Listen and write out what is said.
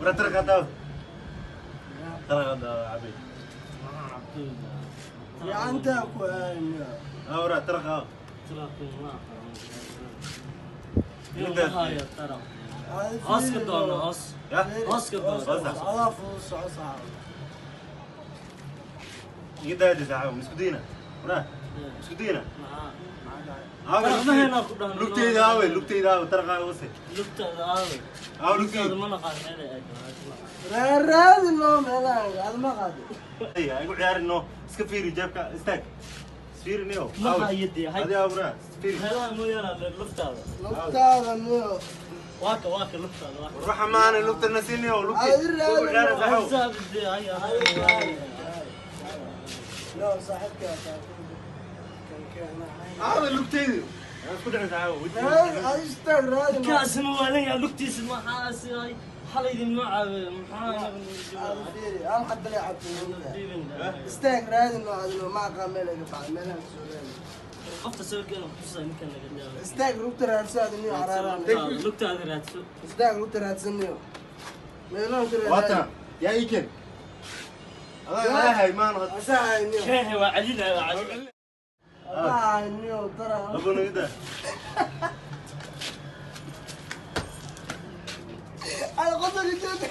Wara taraq hadda. Taraq hadda cabay. Gacanta ku hayo. Wara taraq. Hoos ka doono hoos. Hoos ka doono. Adaa fudud soco saaxiib. Iga daadi saaxiib, isku dayna. Wara isku dayna. Taraqmaheena ku dhahno. Lugtayda aawe, lugtayda aawe, taraqaa wase. Lugtaada aawe. Aawe lugtayda. Lugtaada ma naqaan meel ay Raadi noo meelahan aad ma qaadi. Ay, igu ciyaarin no. Iska fiiri jeebka, istaag. Isfiiri niyo. Ma hayo dee, hay. Adi aawe, isfiiri. Meelaha mooyaane lugtaada. Lugtaada niyo. Waaka waaka lugtaada waaka. War waxa maana lugta nasiniyo, lugti. Igu ciyaarin saaxiib. Saaxiib dee, hay hay. No, saaxiibka saaxiibka. Aawe lugtayda. Isku dhicin saaxiib. Raadi istaag raadi. Kaasna waa leeyahay lugtiisa maxaa siday xalaydin ma caawiyo maxaa Fiiri, hal xabba lee cabtay. Istaag raadi noo adino ma aqaan meel ay ka baxay meelahan soo raadi. Qofta sawirkeena ku tusay ninkan laga daawo. Istaag lugta raadso adino caraaraan. Lugtaada raadso. Istaag lugta raadsan niyo. Meelahan ku raadi. Waata, yaa ii keen. Adaa hay maan had. Asaa niyo. Sheehe waa calina waa calina. Adaa niyo dara. Labo naga daa. Ay qosol joog.